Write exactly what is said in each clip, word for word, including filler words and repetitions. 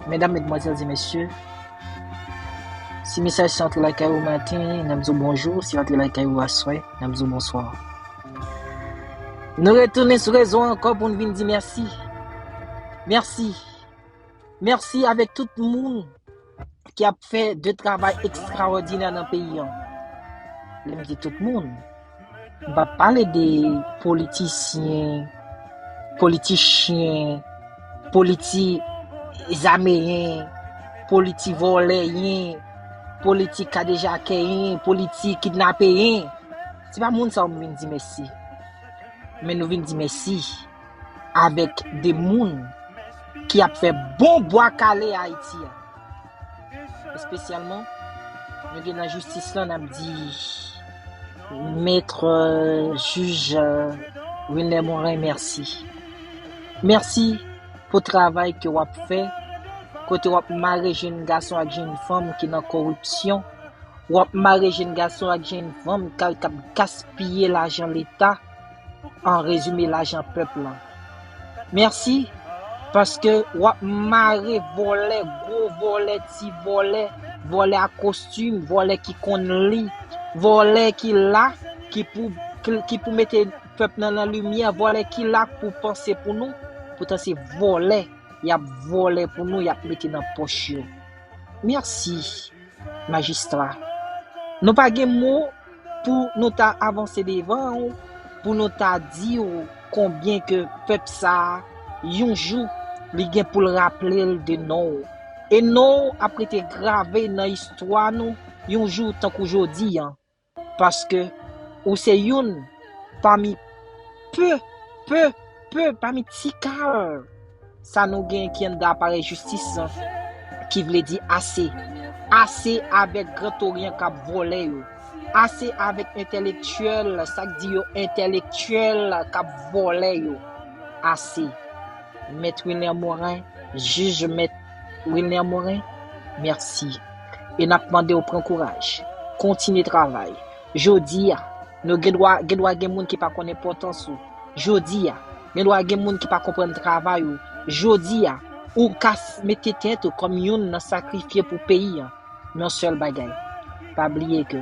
Medam, medmwazèl e mesye, si mesaj sa antre lakay ou maten, n ap di w bonjou. Si l antre lakay ou aswè, n ap di w bonswa. Nou retounen sou rezo ankò pou n vin di mèsi. Mèsi. Mèsi avèk tout moun ki ap fè de travay ekstraòdinè nan peyi an. Lè m di tout moun, m p ap pale de politisyen, politichyen, politi zameyen, politi vòlèyen, politi kadejakeyen, politi kidnapeyen. Se pa moun sa yo m vin di mèsi. Men nou vin di mèsi avèk de moun ki ap fè bon bwa kale Ayiti a. Espesyalman, nou gen nan jistis lan, n ap di Mèt, euh, jij, euh, Wilner Morin, mèsi. Mèsi pou travay ke w ap fè, kote w ap mare jenn gason ak jenn fanm ki nan koripsyon, w ap mare jenn gason ak jenn fanm k ap gaspiye lajan Leta, an rezime, lajan pèp lan. Mèsi, paske w ap mare vòlè, gwo vòlè, ti vòlè, vòlè a kostim, vòlè ki konn li, vòlè ki la, ki pou, ki, ki pou mete pèp nan, nan limyè, vòlè ki la pou panse pou nou, poutan se vòlè, y ap vòlè pou nou, y ap mete nan pòch yo. Mèsi, majistra. Nou pa gen mo pou nou ta avanse devan w, pou nou ta di w konbyen ke pèp sa a, yon jou, li gen pou l raple l de non w. E non w ap rete grave nan istwa nou, yon jou tankou jodi a. Paske ou se youn pami pe, pe, pe, pami ti kal sa nou gen ki anndan aparèy jistis lan, ki vle di ase. Ase avèk Gran Toryan k ap vòlè yo. Ase avèk entèlektyèl, sa k di yo entèlektyèl k ap vòlè yo. Ase. Mèt Wilner Morin, jij Mèt Wilner Morin, mèsi. E n ap mande w pran kouraj, kontinye travay. Jodi a, nou gen dwa, gen dwa gen moun ki pa konn enpòtans ou. Jodi a, gen dwa gen moun ki pa konprann travay ou. Jodi a, ou ka s-, mete tèt ou kòm youn nan sakrifye pou peyi an. Men yon sèl bagay, pa bliye ke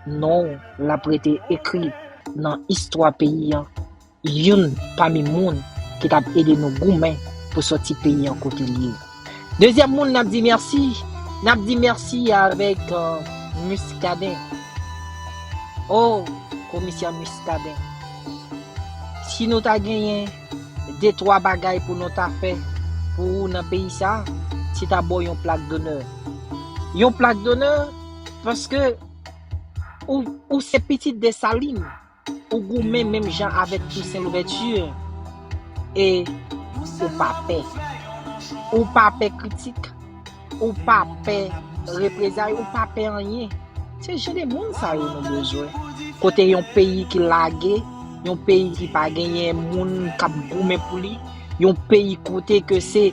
non w l ap rete ekri nan istwa peyi an, youn pami moun ki t ap ede nou goumen pou sòti peyi an kote l ye. Dezyèm moun n ap di mèsi, n ap di mèsi avèk, euh, Muscadin. Oh, komisè Muscadin. Si nou ta genyen de twa bagay pou nou ta fè pou ou nan peyi sa, se ta ba w yon plak donè. Yon plak donè, paske ou, ou se pitit Desalin. Ou goumen menm jan avèk Toussaint Louverture. E ou pa pè. Ou pa pè kritik. Ou pa pè reprezay. Ou pa pè anyen. Se jan de moun sa yo nou bezwen. Kote yon peyi ki lage, yon peyi ki pa genyen moun k ap goumen pou li, yon peyi kote ke se,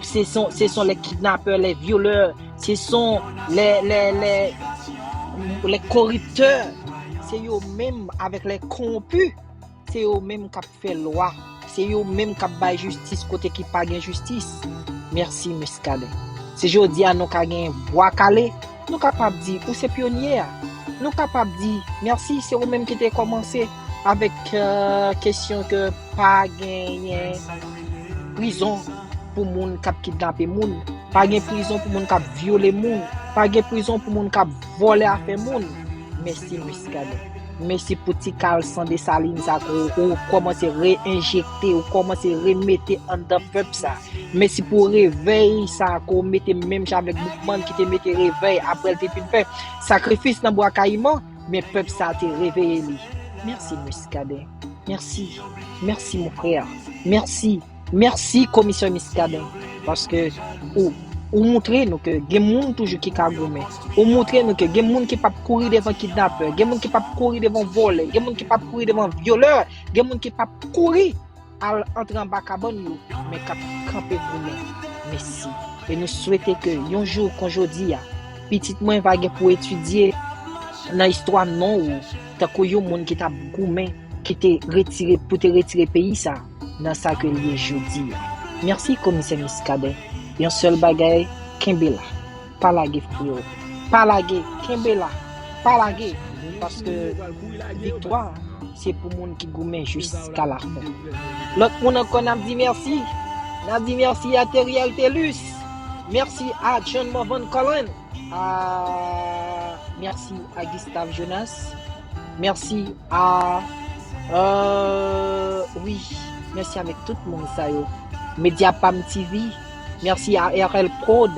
se son, se son les kidnappeurs, les violeurs, se son les, les, les, les corrupteurs. Se yo menm avèk les corrompus. Se yo menm k ap fè lwa. Se yo menm k ap bay jistis kote ki pa gen jistis. Mèsi, Muscadin. Se jodi a nou ka gen bwa kale, nou kapab di ou se pyonye a. Nou kapab di mèsi, se ou menm ki te kòmanse avèk, euh, kesyon ke pa genyen prizon pou moun k ap kidnape moun, pa gen prizon pou moun k ap vyole moun, pa gen prizon pou moun k ap vòlè afè moun. Mèsi, Muscadin. Mèsi pou ti kal san Desalin sa ke ou, ou kòmanse re-enjekte, ou kòmanse remete anndan pèp sa. Mèsi pou revèy sa ke ou mete menm jan avèk Boukman ki te mete revèy apre l te fin fè sakrifis nan Bwa Kayiman, men pèp sa te reveye li. Mèsi, Muscadin. Mèsi. Mèsi, mon frè. Mèsi. Mèsi, komisè Muscadin, paske ou, ou montre nou ke gen moun toujou ki ka goumen. Ou montre nou ke gen moun ki p ap kouri devan kidnapè, gen moun ki p ap kouri devan vòlè, gen moun ki p ap kouri devan vyolè, gen moun ki p ap kouri al antre anba kabann yo, men k ap kanpe goumen. Mèsi. E nou swete ke yon jou kon jodi a, pitit mwen va gen pou etidye nan istwa non ou, tankou yon moun ki t ap goumen, ki te retire, pou te retire peyi sa nan sa ke l ye jodi a. Mèsi, komisè Muscadin. Yon sèl bagay, kenbe la. Pa lage, freo. Pa lage, kenbe la. Pa lage. Paske viktwa, se pou moun ki goumen jiska lafen. Lòt moun ankò, n ap di mèsi. N ap di mèsi a Theriel Thelus. Mèsi a John Morvan Cullen. Ah, mèsi a Gustave Jonas. Mèsi a, euh, wi, mèsi avèk tout moun sa yo. Mediapam T V, mèsi a R L Prod.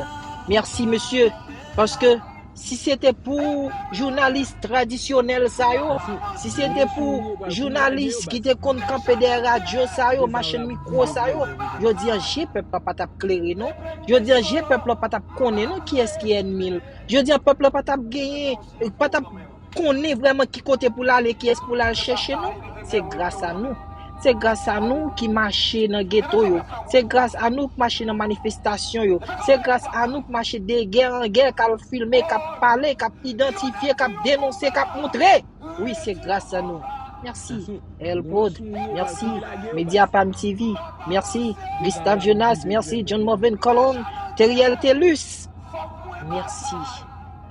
Mèsi, mesye, paske si se te pou jounalis tradisyonèl sa yo, si se te pou jounalis ki te konn kanpe dèyè radyo sa yo, machann mikwo sa yo, jodi a je pèp la pa t ap klere non. Jodi a je pèp la pa t ap konnen non kiyès ki ènmi l. Jodi a pèp la pa t ap genyen, pa t ap konnen vrèman ki kote pou l ale, kiyès pou l al chèche non. Se gras a nou. Se gras a nou ki mache nan geto yo. Se gras a nou ki mache nan manifestasyon yo. Se gras a nou ki mache de gè an gè, k al filme, k ap pale, k ap idantifye, k ap denonse, k ap montre. Wi, se gras a nou. Mèsi, R L Prod. Mèsi, Mediapam T V. Mèsi, Gustave Jonas. Mèsi, John Morvan Cullen, Theriel Thelus. Mèsi.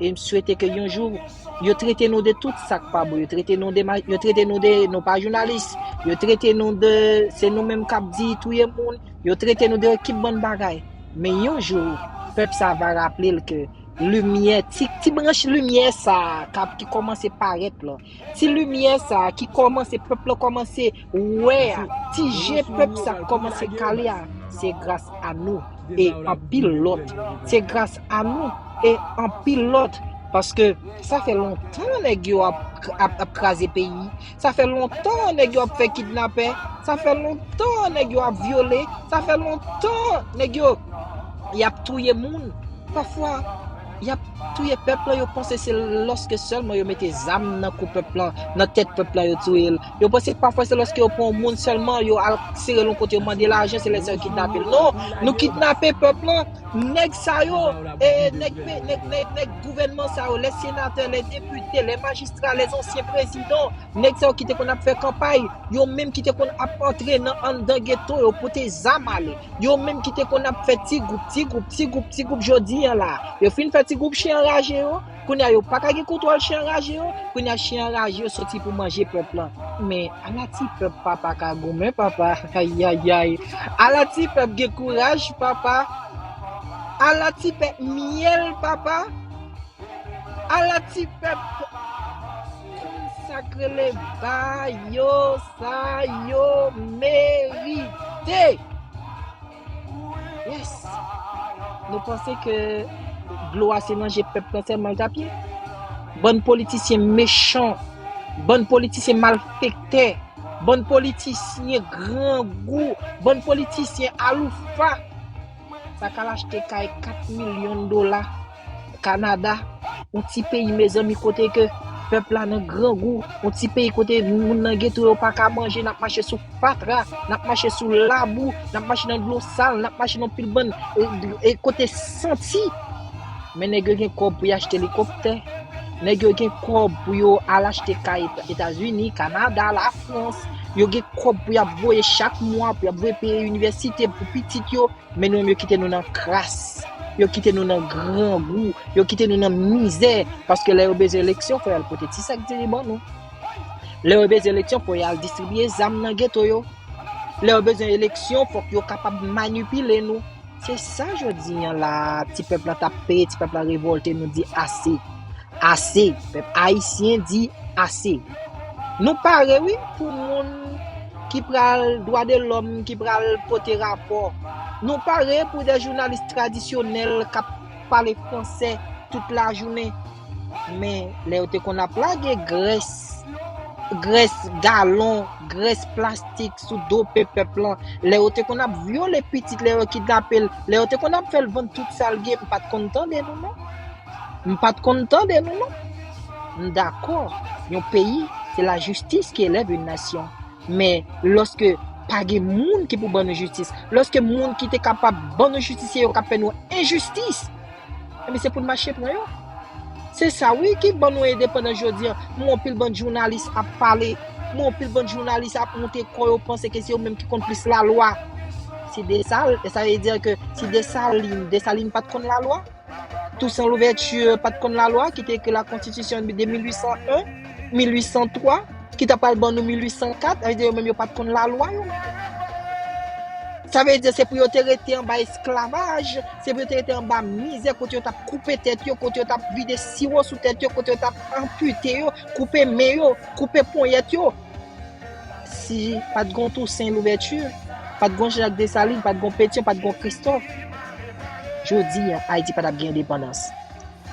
E m swete ke yon jou, yo trete nou de tout sa k pa bon. Yo trete nou de, ma- yo trete nou de, nou pa jounalis. Yo trete nou de, se nou menm k ap di touye moun. Yo trete nou de ekip bann bagay. Men yon jou, pèp sa va raple l ke limyè, ti, ti branch limyè sa a k ap, ki kòmanse parèt la, ti limyè sa a ki kòmanse, pèp la kòmanse wè a, ti je pèp sa kòmanse kale a, se gras a nou e anpil lòt. Se gras a nou e anpil lòt. Paske sa fè lontan nèg yo ap, ap, ap kraze peyi. Sa fè lontan nèg yo ap fè kidnapè. Sa fè lontan nèg yo ap vyole. Sa fè lontan nèg yo, y ap touye moun. Pafwa, y ap touye pèp la, yo panse se lòske sèlman yo mete zam nan kou pèp la, nan tèt pèp la, yo touye l. Yo panse pafwa se lòske yo pran yon moun sèlman, yo al sere l yon kote, yo mande lajan, se lè sa yo kidnape l. Non, nou kidnape pèp la. Nèg sa yo, e, nèg, pe- nèg, nèg, nèg gouvènman sa yo, lè senatè, lè depite, lè majistra, lè zansyen prezidan, nèg sa yo ki te konn ap fè kanpay, yo menm ki te konn ap antre nan anndan geto yo, pote zam ale. Yo menm ki te konn ap fè ti gwoup, ti gwoup, ti gwoup, ti gwoup jodi a la. Yo fin fè ti gwoup chen anraje yo, kounye a yo pa ka gen kontwòl chen anraje yo, kounye a chen anraje yo soti pou manje pèp la. Men, ala ti pèp papa ka goumen, papa, ayayay. Ala ti pèp gen kouraj, papa. Ala ti pèp myèl, papa. Ala ti pèp, kòman sa k rele, ba yo sa yo merite. Yes. Nou panse ke dlo a se nan je pèp la sèlman l t ap ye? Bann politisyen mechan, bann politisyen malfektè, bann politisyen grangou, bann politisyen aloufa. Sa k al achte kay kat milyon dola Kanada, yon ti peyi, mezanmi, kote ke pèp la nan grangou, yon ti peyi kote moun nan geto yo pa ka manje, n ap mache sou fatra, n ap mache sou labou, n ap mache nan dlo sal, n ap mache nan pil bann, e, e, kote santi. Men nèg yo gen kòb pou y achte elikoptè. Nèg yo gen kòb pou yo al achte kay Eta- Etazini, Kanada, Lafrans. Yo gen kòb pou y ap voye chak mwa, pou y ap voye peye inivèsite pou pitit yo. Men nou menm, yo kite nou nan kras. Yo kite nou nan grangou. Yo kite nou nan mizè. Paske lè yo bezwen eleksyon, fò y al pote ti sak diri ban nou. Lè yo bezwen eleksyon, fò y al distribiye zam nan geto yo. Lè yo bezwen eleksyon, fòk yo kapab manipile nou. Se sa jodi a la, ti pèp la t ap peye, ti pèp la revòlte, nou di ase. Ase. Pèp ayisyen di ase. Nou pare, wi, pou moun ki pral, dwa de lòm ki pral pote rapò. Nou pare pou de jounalis tradisyonèl k ap pale fransè tout lajounen. Men, lè yo te konn ap lage grès, grès galon, grès plastik sou do pe pèp lan, lè yo te konn ap vyole pitit, lè yo kidnape l, lè yo te konn ap fè l vann tout sa l gen, m pa t konn tande nou, non. M pa t konn tande nou, non. M dakò, yon peyi, se lajistis ki elèv yon nasyon. Men, lòske pa gen moun ki pou ban nou jistis, lòske moun ki te kapab ban nou jistis, se yo k ap fè nou enjistis, ebyen, se pou n mache pran yo. Se sa, wi, ki ban nou endepandans jodi a. M wè yon pil bann jounalis ap pale. M wè yon pil bann jounalis ap monte kò yo, panse ke se yo menm ki konn plis lalwa. se Desal, sa vle di ke si Desalin, Desalin pa t konn lalwa, Toussaint Louverture pa t konn lalwa, ki te ekri la konstitisyon de mil uit san en, mil uit san twa, ki ta pral ban nou mil uit san kat, sa vle di yo menm yo pa t konn lalwa yo menm. Sa vle di se pou yo te rete anba esklavaj, se pou yo te rete anba mizè kote yo t ap koupe tèt yo, kote yo t ap vide siwo sou tèt yo, kote yo t ap anpite yo, koupe men yo, koupe ponyèt yo. Si pa t gon Toussaint Louverture, pa t gon Jean-Jacques Dessalines, pa t gon Pétion, pa t gon Christophe, jodi a Ayiti pa t ap gen endepandans.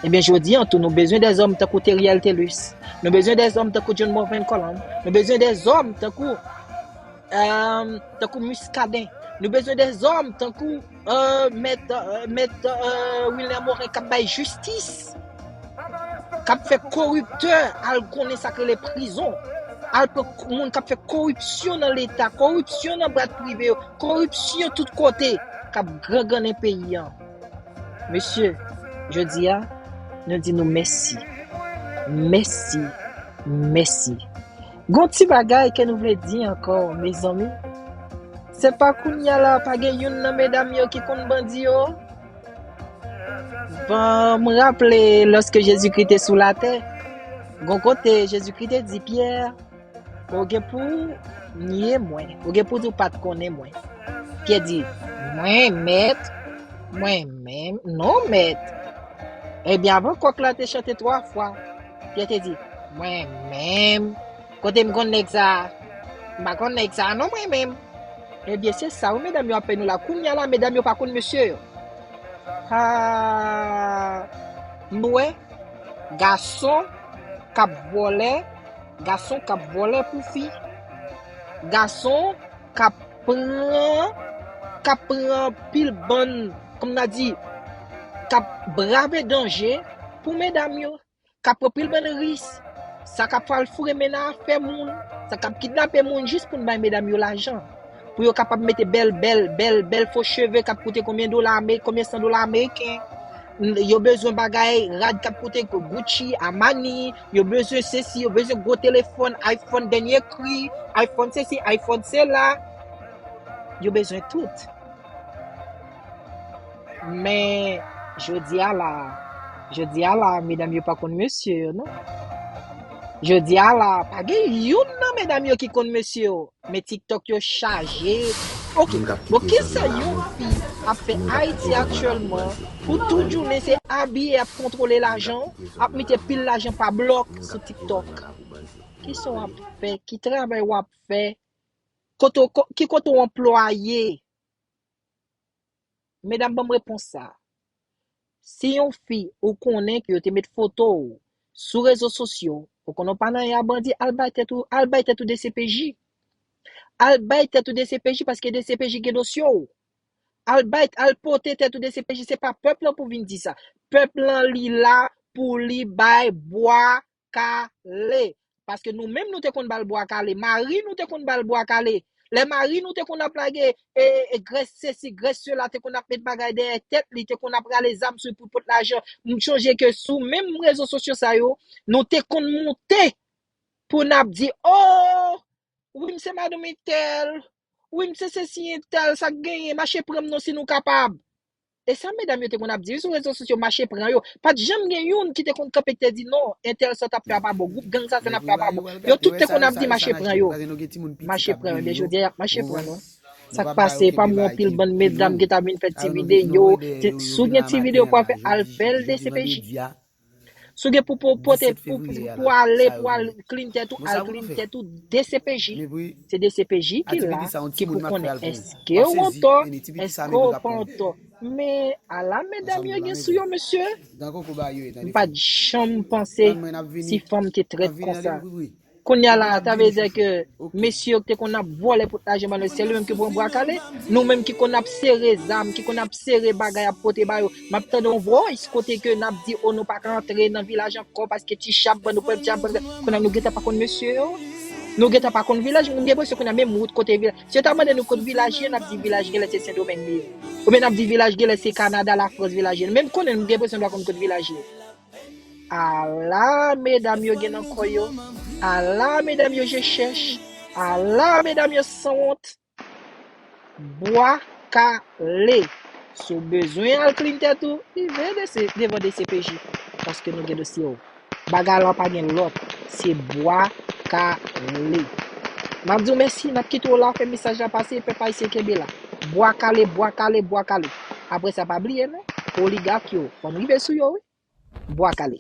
Ebyen jodi a tou nou bezwen dèzòm tankou Theriel Thelus, nou bezwen dèzòm tankou John Morvan Colomb, nou bezwen dèzòm tankou tankou Muscadin. Nou bezwen dèzòm tankou mèt mèt Wilner Morin k ap bay jistis, k ap fè koriptè al konnen sa k rele prizon, al pran moun k ap fè koripsyon nan leta, koripsyon nan bwat prive yo, koripsyon tout kote, k ap grangannen peyi a. Mesye, jodi a nou di nou mèsi. Mèsi. Mèsi. Gon ti bagay ke nou vle di ankò, mezanmi. Se pa kounye a la pa gen youn nan medam yo ki konn bandi yo? Bon, m raple lòske Jezikri te sou latè, gon kote Jezikri te di Pyè, ou gen pou w nye mwen, ou gen pou w di w pa t konnen mwen. Pyè di, mwen mèt, mwen menm, non mèt. Ebyen, avan kòk la te chante twa fwa, Pyè te di, mwen menm. Kote m konn nèg sa a? M pa konn nèg sa a non mwen menm. Ebyen, se sa wi medam yo ap fè nou la. Kounye a la, medam yo pa konn mesye yo. Ha! M wè gason k ap vòlè, gason k ap vòlè pou fi, gason k ap pran, k ap pran pil bann, kòm n a di, k ap brave danje pou medam yo, k ap pran pil bann ris, sa k ap al foure men nan afè moun, sa k ap kidnape moun jis pou n bay medam yo lajan. Pou yo kapab mete bèl, bèl, bèl, bèl fo cheve k ap koute konbyen dola ame-, konbyen san dola ameriken. Yo bezwen bagay, rad k ap koute Gucci, Armani, yo bezwen sesi, yo bezwen gwo telefòn, iPhone dènye kri, iPhone sesi, iPhone sela. Yo bezwen tout. Men, jodi a la, jodi a la, medam yo pa konn mesye yo, non. Jodi a la, pa gen youn nan medam yo ki konn mesye yo. Men TikTok yo chaje. Ok, bon, kisa yon fi ap fè Ayiti aktyèlman pou tout jounen se abiye ap kontwole lajan, ap mete pil lajan pa blòk sou TikTok? Kisa w ap fè? Ki travay w ap fè? Kote w, ki kote w anplwaye? Medam, ban m repons sa. Si yon fi ou konnen ke yo te met foto w sou rezo sosyo, ou konnen w pa nan ya bandi, al bay tèt ou, al bay tèt ou D C P J. Al bay tèt ou D C P J paske D C P J gen dosye w. Al bay, al pote tèt ou D C P J, se pa pèp lan pou vin di sa. Pèp lan li la pou li bay bwa kale. Paske nou menm nou te konn ba l bwa kale. Mari nou te konn ba l bwa kale. Lè mari nou te konn ap lage e, e grès sesi, grès sela, te konn ap met bagay dèyè tèt li, te konn ap rale zam sou pou pot lajan. M chonje ke sou menm rezo sosyo sa yo, nou te konn monte pou n ap di, oh, wi, m se madanm entèl. Wi, m se sesi entèl, sa k genyen, mache pran m non si nou kapab. E sa medam yo te konn ap di wi sou rezo sosyo, mache pran yo. Pa t janm gen youn ki te konn kanpe ki te di non, entèl sa w t ap fè a pa bon, gwoup gang sa sa n ap fè a pa bon. Yo tout te konn ap di mache pran yo. Mache pran yo, men jodi a y ap mache pran nou. Sa k pase, e pa mwen yon pil bann medam gentan vin fè ti videyo. Si w gen ti videyo pou w fè, al fè l D C P J. Si w gen pou, pou pote, pou, pou, pou ale, pou al clean tèt ou, al clean tèt ou D C P J. Se D C P J ki la, ki pou konnen èske w antò, èske w pa antò. Men, ala medam yo gen sou yo, mesye. M pa t janm panse si fanm te trèt konsa. Kounye a la, sa vle di ke mesye yo ki te konn ap vòlè pou lajan bann yo, se li menm ki pran bwa kale. Nou menm ki konn ap sere zam, ki konn ap sere bagay ap pote ba yo. M ap tande yon voice kote ke n ap di, o, nou pa ka antre nan vilaj ankò paske ti chap ban nou pran ti chap ban nou. Kounye a nou gentan pa konn mesye yo. Nou gentan pa konn vilaj, m gen enpresyon kounye a menm wout kote vilaj. Si yo ta mande nou kot vilaj ye, n ap di vilaj genlè se Sendomeng li ye. Oubyen n ap di vilaj genlè se Kanada, Lafrans vilaj ye. Menm konnen m gen enpresyon nou pa konn kot vilaj ye. Ala medam yo gen nan kò yo. Ala medam yo je chèch. Ala medam yo sanwont. Bwa Kale. Si w bezwen al clean tèt ou, rive dese, devan D C P J, paske nou gen dosye w. Bagay la pa gen lòt, se Bwa Kale. M ap di w mèsi, n ap kite w la, fè mesaj la pase, pèp ayisyen kenbe la. Bwa Kale, Bwa Kale, Bwa Kale. Apre sa, pa bliye non, oligak yo, fò n rive sou yo wi. Bwa Kale.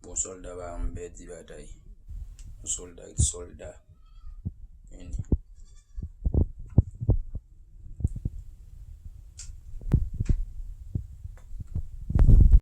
Bon, sòlda pa janm pèdi batay. Yon sòlda ki sòlda. Vini.